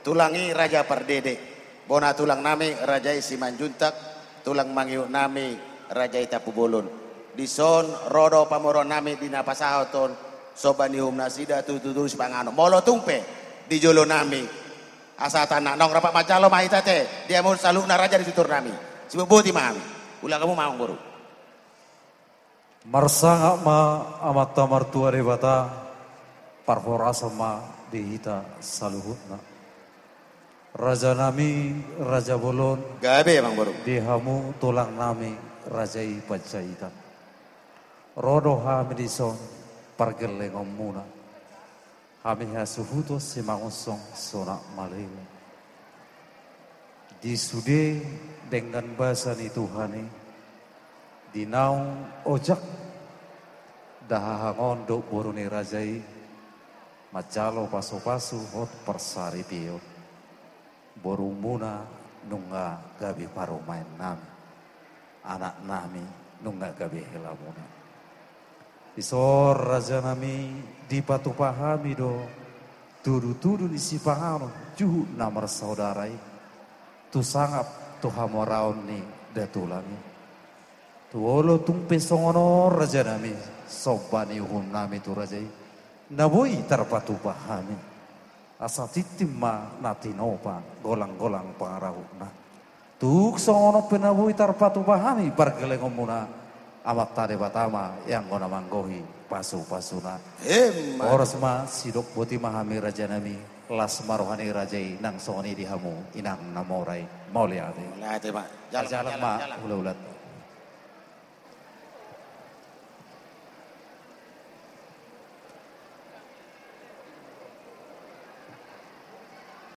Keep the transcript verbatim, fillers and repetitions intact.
Tulang i Raja Pardede, bona tulang nami Raja i Simanjuntak, tulang mangihut nami Raja i Tampubolon. Dison ro do pamoruon nami di na pasahathon somba ni uhum nasida tu tudu sipanganon. Molo tung pe di jolo nami, asa tanda naung rap manjalo ma hita ate, di hamu saluhutna raja di situtur nami. Sibotboti ma hami. Ulaon hamu ma amang boru. Marsangap ma Amanta Martua Debata, parhorasan ma di hita saluhutna. Raja nami, Raja Bolon. Gabe, amang boru. Di hamu tulang nami, Raja i Panjaitan. Ro do hami dison pargellengonmuna. Hami hasuhuton Simangunsong Sonak Malele. Di sude denggan basa ni Tuhan i, di naung ojak dahahangon dohot boru ni raja i, manjalo pasupasu hot parsaripeon. Borumuna nunga gabe parumaen nami, anak nami nunga gabe helamuna. Dison raja nami, dipatupa hami do tudutudu ni sipanganon juhut na marsaudara i, tu sangap tu hamoraon ni datulang i. Tu olo tung pe songon on raja nami, somba ni uhum nami tu raja i, na boi tarpatupa hami. Asa tintin ma na tinopa, golanggolang pangarahutna. Tung songon on pe na boi tarpatupa hami pargellengonmuna, Amanta Debata ma i anggo na manggohi pasupasuna. Emma. Horas ma, sidok boti ma hami raja nami, las ma roha ni raja i nang songon i di hamu inang na mora i. Mauliate. Mauliate ma. Jalang, jalang ma, jalang, jalang. Hulahulanta.